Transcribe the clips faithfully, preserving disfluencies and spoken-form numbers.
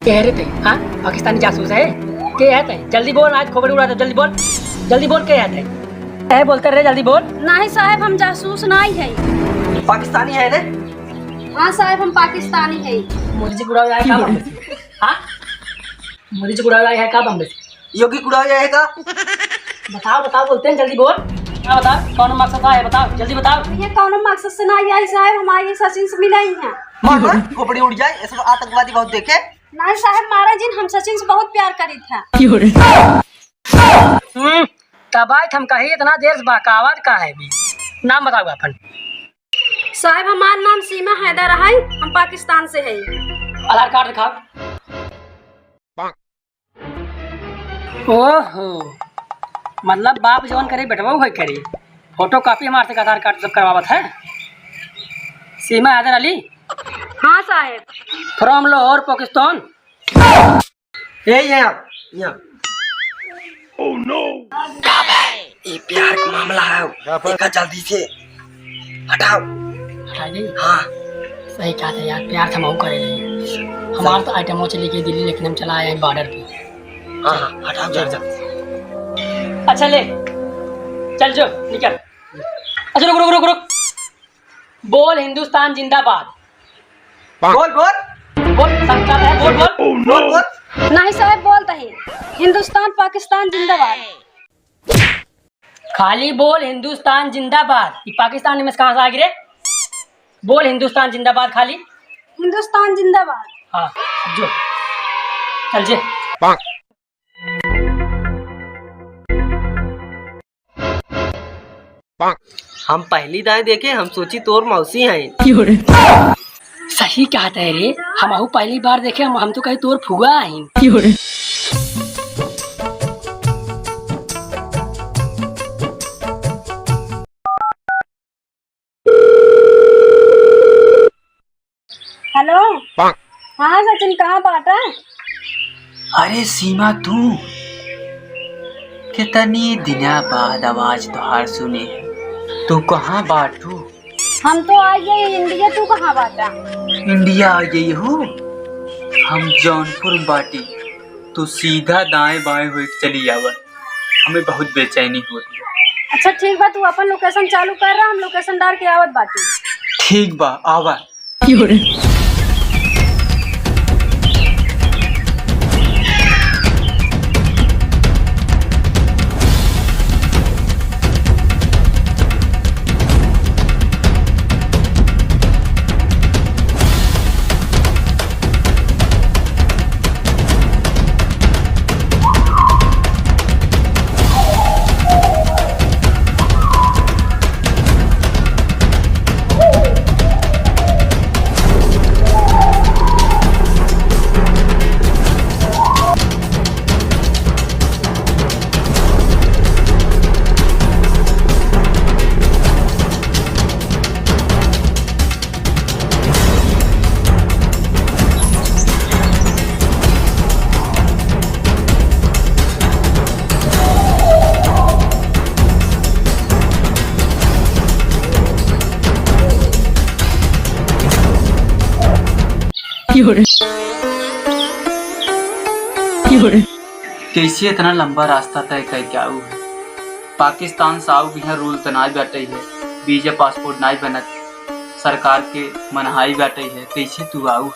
के है रे तै? हाँ? पाकिस्तानी जासूस है? के है तै? जल्दी बोल, आज खोपड़ी उड़ा दे, जल्दी बोल। जल्दी बोल, के है तै? ए, बोलते रे, जल्दी बोल। नहीं साहेब, हम जासूस नहीं है। पाकिस्तानी है रे? हाँ साहेब, हम पाकिस्तानी है। मोदी जी उड़ा जाए का बम्बे से? हाँ? मोदी जी उड़ा जाए है का बम्बे से? योगी उड़ा जाए है का? बताओ, बताओ, बोलते हैं, जल्दी बोल। हाँ, बताओ, कौन मकसद है, बताओ, जल्दी बताओ। ये कौन मकसद से ना आई साहेब, हम आई सचिन से मिले ही हैं। मार, मार, खोपड़ी उड़ जाए, ऐसे तो आतंकवादी बहुत देखे। नहीं साहेब, मारा जिन, हम सचिन से बहुत प्यार करी था। हम्म, तब आज हम कही इतना देर से बहकावत का है भी? नाम बताओ अपन। साहेब, हमार नाम सीमा हैदर है, हम पाकिस्तान से है। आधार कार्ड दिखाओ। ओहो, मतलब बाप जवन करे बेटवा वही करे। फोटोकॉपी हमार से आधार कार्ड सब करवावत है। सीमा हैदर अली। हाँ साहेब। From लाहौर पाकिस्तान। ए, यहाँ, यहाँ। Oh no! का बे? ये प्यार का मामला है। देखा जल्दी से। हटाओ। हटा दे? हाँ। सही कहा था यार, प्यार थमाऊ करे रही। हमार तो आइटमो चली गई दिल्ली, लेकिन हम चला आए हैं बॉर्डर पे। हाँ, हाँ, हटाओ, चल, चल। चल। अच्छा ले, चल जो, निकल। अच्छा रुक, रुक, रुक, रुक। बोल हिंदुस्तान जिंदाबाद। बोल, बोल। बोल, संकल्प है, बोल, बोल। बोल, बोल। नहीं साहेब, बोलता ही। हिंदुस्तान, पाकिस्तान जिंदाबाद। खाली बोल हिंदुस्तान जिंदाबाद। ये पाकिस्तान में से कहाँ से आ गई रे? बोल हिंदुस्तान जिंदाबाद खाली। हिंदुस्तान जिंदाबाद। हाँ, जो। चल जे। हम पहली दाएं देखे, हम सोची तोर मौसी हैं। सही कहत है रे, हमहू पहली बार देखे, हम, हम तो कही तोर फुआ हैं। हेलो। हाँ सचिन, कहाँ बाटा? अरे सीमा, तू? कितनी दिना बाद आवाज तोहार सुने है। तू कहाँ बाटू? हम तो आ गए इंडिया, तू कहाँ बाटा? इंडिया आ गई हो? हम जौनपुर में बाटी। तू सीधा दाएं बाएं होके चली आवा, हमें बहुत बेचैनी होती है। अच्छा ठीक बा, तू अपन लोकेशन चालू कर रहा, हम लोकेशन डाल के आवत बाटी। ठीक बा, आवा। कैसे इतना लंबा रास्ता तय करके आऊ है? पाकिस्तान से आऊ बिना rule तो नाई बाटे है, visa passport नाई बनत, सरकार के मनहाई बाटे है, कैसे तू आऊ है?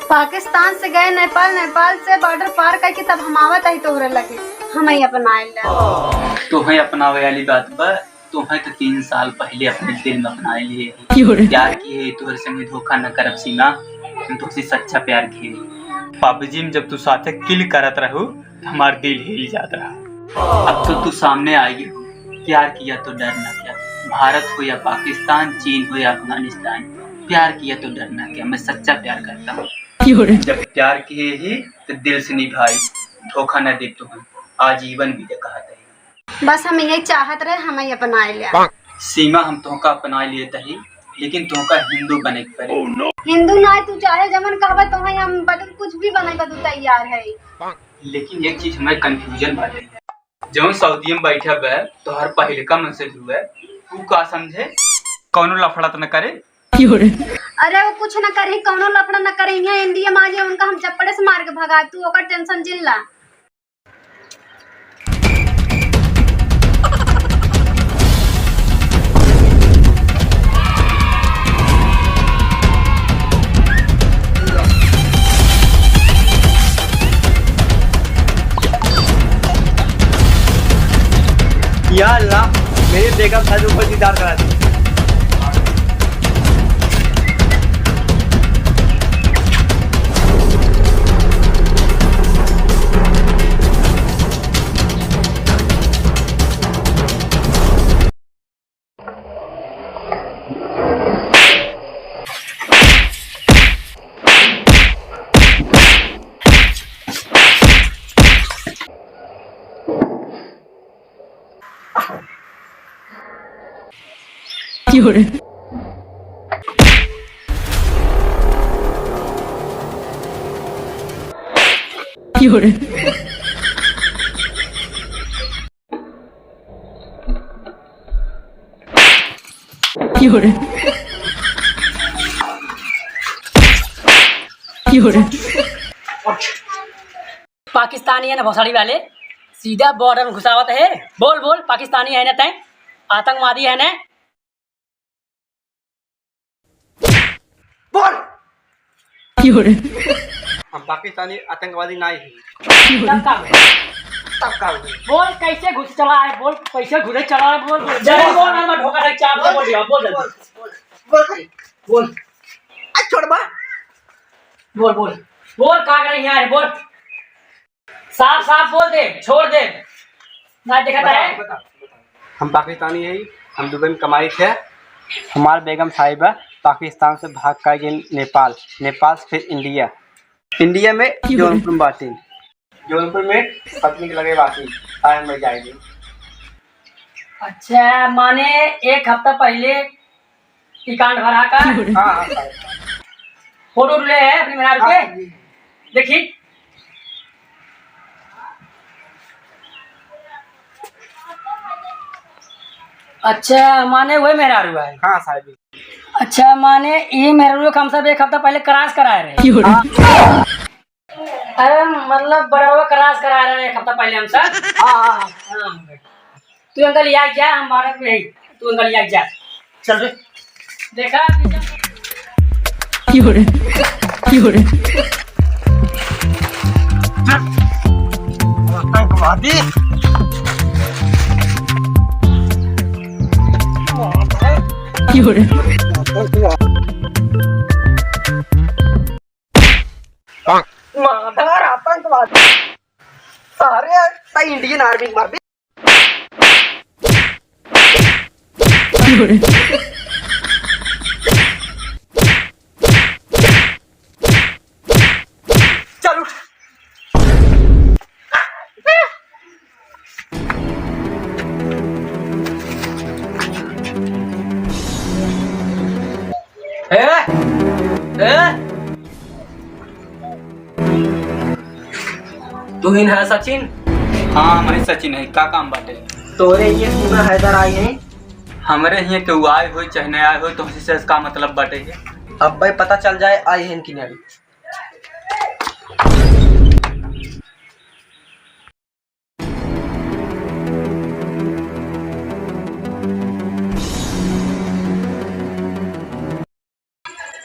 पाकिस्तान से गए नेपाल, नेपाल से border पार करके तब हम आवत आई तोहरे लगे, हम ही अपना आइल। तोहे अपनावे वाली बात बा, तोहे तो तीन साल पहले अपने दिल में अपना लिए। क्यों रे? प्यार किहे, तोहरे संगे धोखा न करब सीमा, हम तोहसे सच्चा प्यार किहे। पबजी में जब तू साथे kill करत रहू, हमार दिल हिल जात रहा। अब तो तू सामने आ गई हो। प्यार किया तो डरना क्या, भारत हो या पाकिस्तान, चीन हो या अफगानिस्तान, प्यार किया तो डरना क्या, मैं सच्चा प्यार करता हूँ। क्यों रे? जब प्यार किहे ही तो दिल से निभाई, धोखा न दे तुम्हें, आजीवन भी कहा तही। बस हम यही चाहत रहे, हम ही अपना लिया। सीमा, हम तोहका अपना लिए तही, लेकिन तोहका हिंदू बने के पड़ी। हिंदू ना, तू चाहे जमन कहबे, तोहे हम बदल कुछ भी बने बदल तैयार है। लेकिन एक चीज हमें confusion बाटे, जौन सऊदी में बैठा बे, तोहर पहिलका मंजिल हुए, तू का समझे? कौनो लफड़ा त न करे, अरे वो कुछ न करी, कौनो लफड़ा न करी, यहाँ इंडिया में आ जाए उनका हम चप्पड़े से मार के भगा, तू ओकर टेंशन जिन ला। या अल्लाह, मेरे बेगम साहब को दीदार करा दे। पाकिस्तानी है ना भोसड़ी वाले, सीधा बॉर्डर में घुसावत है। बोल, बोल, पाकिस्तानी है ना तैं, आतंकवादी है ना? बोल। हम पाकिस्तानी आतंकवादी नाहीं हैं। तब का हुआ? तब का हुआ? बोल, कैसे घुस चला है, बोल, कैसे घुसे चला है, बोल, बोल। जल्दी बोल, मैं धोखा से चाप बोल, बोल दिया, बोल जल्दी। बोल, बोल, बोल, बोल। बोल। आ, छोड़ बा। बोल, बोल। बोल, का करे यहाँ है, बोल। साफ साफ बोल दे, छोड़ दे। ना देखा बताओ, है? बताओ, बताओ। हम पाकिस्तानी है, हम दुबई में कमाई थे। हमार बेगम साहिबा पाकिस्तान से भाग कर गई नेपाल, नेपाल से फिर इंडिया। इंडिया में जौनपुर में बाटी, जौनपुर में पत्नी के लगे बाटी, आए में जाएगी। अच्छा, माने एक हफ्ता पहले ई कांड भरा का? हाँ, हाँ, साहब। फोटो ले है अपनी मेहरारू के? हाँ, जी। देखी। अच्छा, माने वही मेहरारू है? हाँ, साहब। अच्छा, माने ई मेहरारू के हम सब एक हफ्ता पहले क्रॉस कराए रहे। हाँ। अरे, मतलब, बॉर्डरवा क्रॉस करा रहे एक हफ्ता पहले हम सब। हाँ, हाँ, हाँ। हाँ, तू अंकल यहाँ जा, हम बॉर्डर पे ही। तू अंकल यहाँ जा। चल बे। देखा, अभी जा। आतंकवादी। मादर आतंकवादी। सारे, ता इंडियन आर्मी के मार दे। चल उठ। ए, ए, तू ही ना सचिन? हाँ, हम ही सचिन है। का काम बाटे? तोरे ये पूरा हैदर आए हैं। हमरे हिये केहू आए होई चाहे नहीं आए होई, तोहसे से का मतलब बाटे के? अब्बे पता चल जाए आए हैं कि नहीं।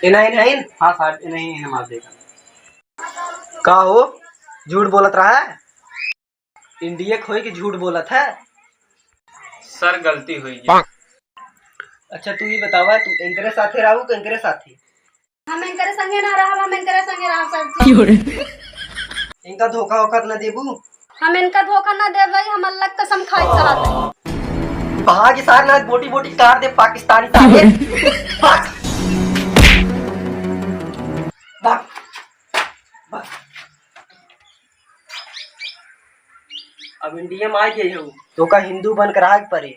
इन्हें, इन्हें, हाँ साहब, इन्हें, इन्हें मार देगा। का हो, झूठ बोलत रहा है? इंडिया खोई के झूठ बोलत है? सर, गलती हुई गई। अच्छा, तू ही बतावा, तू इनकरे साथे रहू कि इनकरे साथे? हम इनकरे संगे ना रहब, हम इनकरे संगे रहब, सर जी। इनका धोखा वोखा त ना देबू? हम इनका धोखा ना देबै, हम अल्लाह के कसम खाई कहत है। भाग सार, ना बोटी बोटी काट दे पाकिस्तानी सारे। भाग। भाग। भाग। अब इंडिया में आ गए हो, तो का हिंदू बन के रहा के पड़े।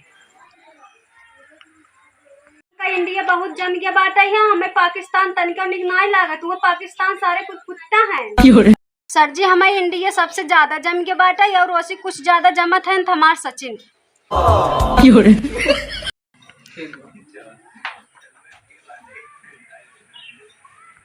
का इंडिया बहुत जम गया बाटे है, हमें पाकिस्तान तनिका निक नाई लागत, वो पाकिस्तान सारे कुछ कुत्ता है। सर जी, हमें इंडिया सबसे ज्यादा जम गया बाटे और वैसे कुछ ज्यादा जमत है हमार सचिन।